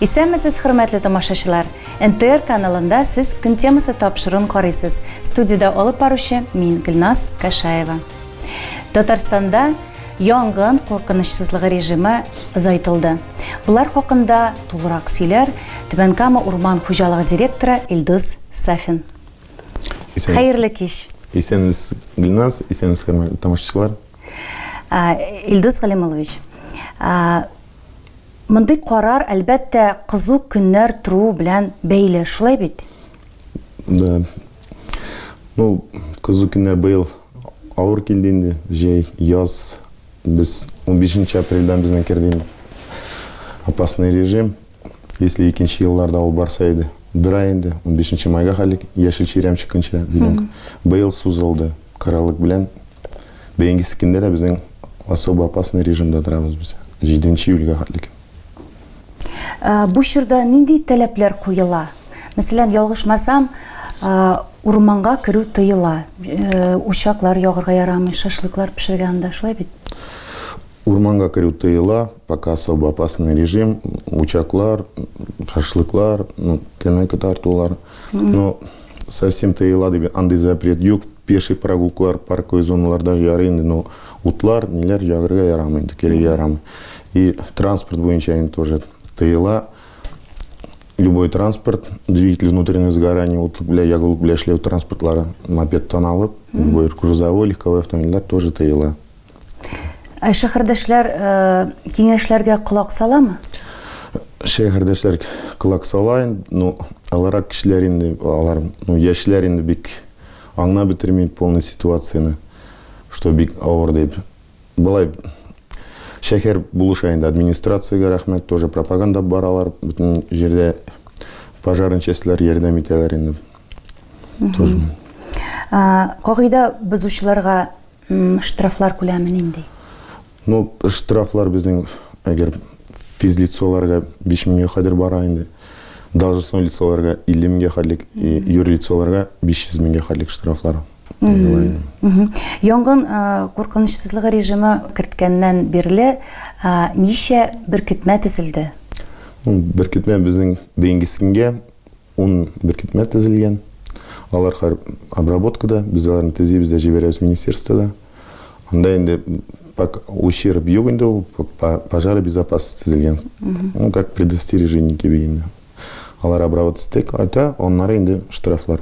Исәнмесез, хөрмәтле тамашачылар! НТР каналында сез Көн темасы тапшыруын карыйсыз. Студиядә алып баручы мин, Гөлназ Кашаева. Татарстанда янгын куркынычсызлыгы режимы озайтылды. Болар хакында тулырак сөйләр Түбән Кама урман хуҗалыгы директоры Илдус Сафин. Хәерле кич. Исәнмесез, Гөлназ, исәнмесез, хөрмәтле тамашачылар. Илдус Галимуллович, мондый карар, әлбәттә, кызу көннәр торуы белән бәйле, шулай бит? Да. Ну, кызу көннәр быел авыр килде инде. Җәй, яз. Без 15 апрельдән безнең керде инде опасный режим. Если икенче елларда ул барса иде, бер ай инде, 15 майга хәлик, яшел чирәм чыкканча, зеленка. Быел сузылды каралык белән. Бәенгесе көндә дә безнең особо опасный режимда торабыз без. 7 июльгә хәтлек. Бу чорда нинди таләпләр куела? Мәсәлән, ялгышмасам, урманга керү тыела. Учаклар ягырга ярамый, шашлыклар пешерергә анда, шулай бит? Урманга керү тыела, пока особо опасный режим, учаклар, шашлыклар, ну, тәмәке тартулар. Но совсем тыела дип андый запрет юк. Пеший прогулкалар, парковый зоналарда ярый инде, но утлар, ниләр ягырга ярамый инде, керергә ярамый. И транспорт буенча инде тоже тыела. Любой транспорт, двигатель внутреннего сгорания, утлык белән, ягулык белән эшләү транспортлары, мопедтан алып, любой грузовой, легковой автомобильләр тоже тыела. Ә шәһәрдәшләр э, киңәшләргә колак саламы? Шәһәрдәшләр колак сала инде, ну, аларак кешеләр инде, алар, ну, яшьләр инде бик аңлап бетерми полный ситуацияне, что бик авыр дип. Былай шәһәр булыша инде, администрациягә рәхмәт, тоже пропаганда баралар, бөтен җирдә пожарный частьләр ярдәм итәләр инде. Тоже. Кагыйдә бозучыларга Штрафлар күләме нинди? Ну, штрафлар безнең, әгәр физлицоларга 5 меңгә кадәр бара инде. Должностной лицоларга 50 меңгә хәтлек, юрлицоларга 500 меңгә хәтлек штрафлар. Янгын куркынычсызлыгы режимы керткәннән бирле ничә беркетмә төзелде? Беркетмә безнең бүгенге көнгә Ун беркетмә төзелгән. Алар хәр обработкада, без аларны төзибез дә җибәрәбез министерствога. Анда инде пак ущерб юк инде ул, пожаробезопасность төзелгән. Ну, как предостережение кебек инде. Алар обработка итеп кайта, аннары инде штрафлар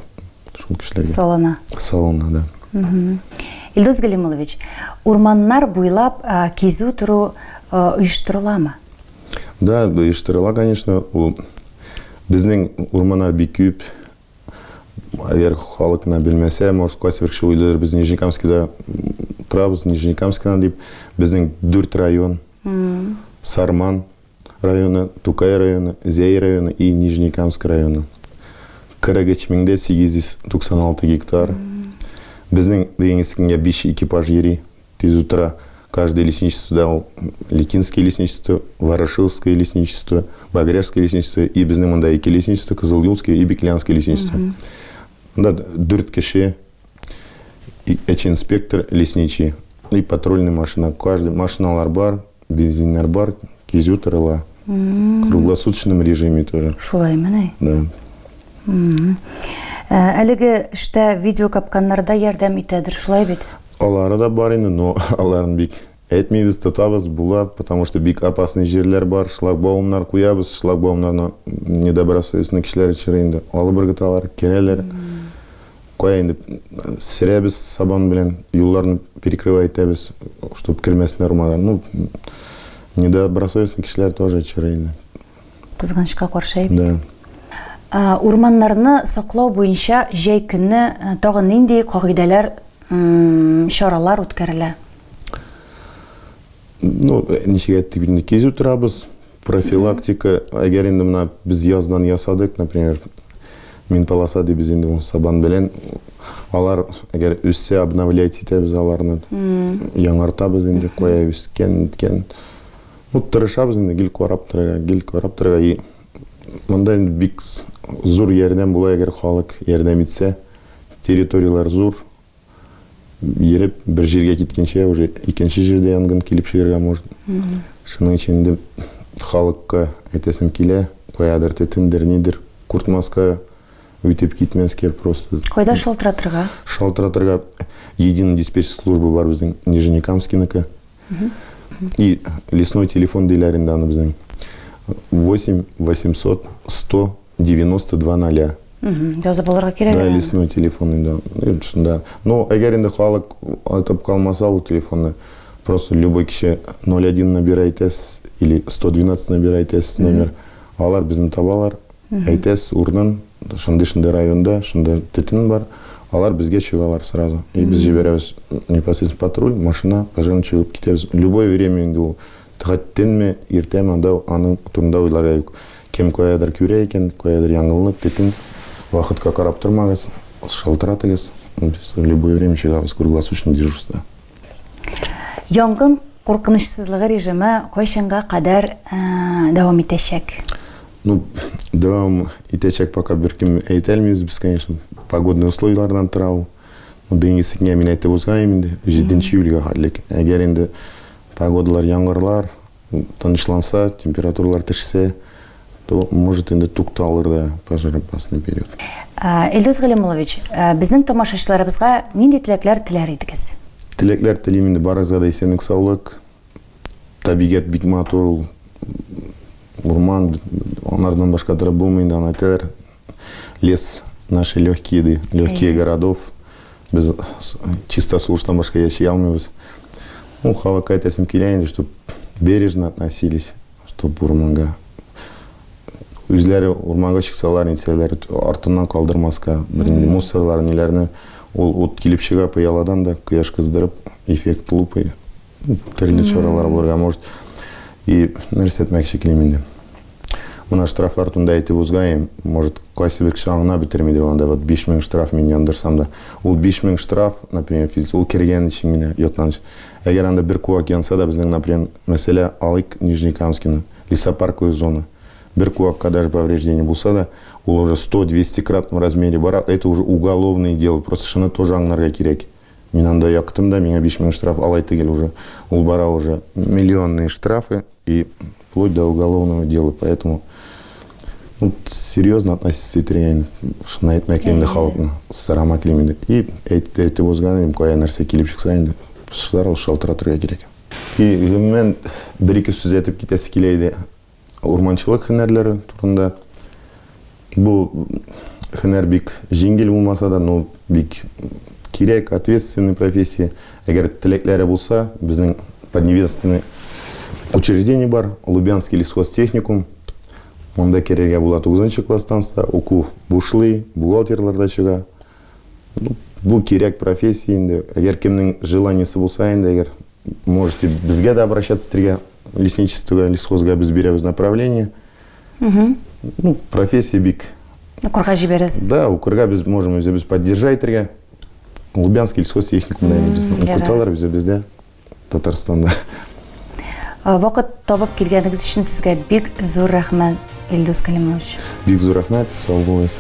шул кешеләргә. Салына. Салына, да. Илдус Галимуллович, урманнар буйлап кизү тору оештырыламы? Да, оештырыла, конечно. Ул безнең урманнар бик күп. Әгәр халык менә белмәсә, может, кайсы бер кеше уйлыйдыр, без Нижнекамскида торабыз, Нижнекамскидан дип. Безнең дүрт район. Сарман районы, Тукай районы, Зәй районы и Нижнекамск районы. 43 896 гектар. Безнең дигән көнгә 5 экипаж йөри. Тиз утыра. Каждое лесничество, ул Ликинское лесничество, Ворошиловское лесничество, Багряжское лесничество и безнең монда ике лесничество, Кызылюлское и Беклянское лесничество. Монда дүрт кеше, өч инспектор, лесничий и патрульный машина. Каждый машиналар бар, бензиннар бар, кизү торыла. В круглосуточном режиме тоже. Шулаймыни? Да. Әлеге эштә видеокапканнар да ярдәм итәдер, шулай бит? Алары да бар инде, но аларын бик әйтмибез, тотабыз, була, потому что бик опасный җирләр бар, шлагбаумнар куябыз, шлагбаумнарны недобросовестный кешеләр төшерә инде, алып ыргыталар, керәләр. Кая инде сөрәбез сабан белән, юлларны перекрывать итәбез, чтобы кермәсеннәр урманга. Ну, недобросовестный кешеләр тоже төшерә инде. Кызганычка каршы. Да. Урманнарны саклау буенча җәй көне тагын нинди кагыйдәләр, чаралар үткәрелә? Ну, ничек әйттек инде, кизү торабыз, профилактика. Әгәр инде менә без яздан ясадык, например, минполоса дибез инде ул сабан белән. Алар әгәр үссә, обновлять итәбез аларны. Яңартабыз инде, кая үскән, ниткән. Ну, тырышабыз инде гел карап торырга, гел карап торырга. И монда инде бик зур ярдәм була, әгәр халык ярдәм итсә. Территорияләр зур. Йөреп бер җиргә киткәнчә уже икенче җирдә янгын килеп чыгарга может. Шуның өчен инде халыкка әйтәсем килә. Каядыр төтендер, нидер, куртмаска, үтеп китмәскә просто. Кайда шалтыратырга? Шалтыратырга единый диспетчерская служба бар безнең, Нижнекамскийныкы. И лесной телефон диләр инде аны безнең. 8 800 100 92 0. Язып алырга кирәк. Да, лесной телефон инде. Шунда. Но әгәр инде халык атып калмаса ул телефонны, просто любой кеше 01 набирайтесь или 112 набирайтесь номер. Алар безне табалар. Әйтәсез урынын, шундый-шундый районда, шунда төтен бар. Алар безгә чыгалар сразу. И без җибәрәбез непосредственно патруль, машина, пожарный чыгып китәбез. Любое время инде ул. Хоть төнме, иртәме, анда аның турында уйларга юк. Кем каядыр күрә икән, каядыр янгынлык, төтен, вакытка карап тормагыз, шалтыратыгыз. Без в любое время чыгабыз круглосуточный дежурство. Янгын куркынычсызлыгы режимы кайчанга кадәр дәвам итәчәк? Ну, дәвам итәчәк пока беркем әйтә алмыйбыз без, конечно. Погодный условиялардан тора ул. Бүгенге көнгә мин әйтеп узган инде, 7 июльгә хәтлек. Әгәр инде погодалар, яңгырлар тынычланса, температуралар төшсә, то может инде тукталыр да пожароопасный период. Илдус Галимуллович, безнең тамашачыларыбызга нинди теләкләр теләр идегез? Теләкләр телим инде барыгызга да исәнлек, саулык. Табигать бик матур ул. Урман, анардан башка торып булмый инде, аны әйтәләр. Лес наши легкие, ди, легкие городов. Без чиста сулыштан башка яши алмыйбыз. Ну, халыкка әйтәсем килә инде, чтоб бережно относились, чтоб урманга. Үзләре урманга чыксалар, нитсәләр, артыннан калдырмаска, бернинди мусорлар, ниләрне, ул ут килеп чыга пыяладан да, кояш кыздырып, эффект лупы, төрле чаралар булырга может. И нәрсә әйтмәкче килим инде. Менә штрафлар турында әйтеп узгаем, может, кайсы бер кеше аңлап бетерми дип анда вот 5000 штраф мин яндырсам да. Ул 5000 штраф, например, физ, ул кергән өчен генә яккан өчен. Әгәр анда бер куак янса да, безнең, например, мәсәлә, алыйк Нижнекамскийны, лесопарковая зона. Бер куакка даже повреждение булса да, ул уже 100-200 кратном размере бара, это уже уголовное дело, просто шуны тоже аңларга кирәк. Мин анда яктым да, миңа 5000 штраф алай түгел уже. Ул бара уже миллионные штрафы и вплоть до уголовного дела. Поэтому ну, серьезно относиться итергә шуны әйтмәк инде халыкны сорамак килим инде. И әйтеп узган идем, кая нәрсә килеп чыкса инде, сразу шалтыратырга кирәк. И гомумән бер-ике сүз әйтеп китәсе килә иде. Урманчылык һөнәрләре турында. Бу һөнәр бик җиңел булмаса да, но бик кирәк, ответственный профессия. Әгәр теләкләре булса, безнең подневедомственный учреждение бар, Лубянский лесхозтехникум. Монда керергә була 9 класстан да, уку бушлый, бухгалтерлар да чыга. Ну, бу кирәк профессия инде. Әгәр кемнең желаниесе булса инде, әгәр можете безгә дә обращаться итәргә, лесничествога, лесхозга без бирәбез направление. Ну, профессия бик. Укырга җибәрәсез. Да, укырга без можем үзебез поддержать итәргә. Лубянский лесхозтехникумда инде безне укыталар үзебездә, Татарстанда. Вакыт табып килгәнегез өчен сезгә бик зур рәхмәт, Илдус Калимович. Бик зур рәхмәт, сау булыгыз.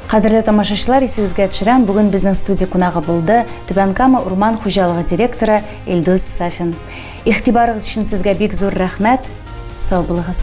Кадерле тамашачылар, исегезгә төшерәм, бүген безнең студия кунагы булды Түбән Кама урман хуҗалыгы директоры Илдус Сафин. Игътибарыгыз өчен сезгә бик зур рәхмәт. Сау булыгыз.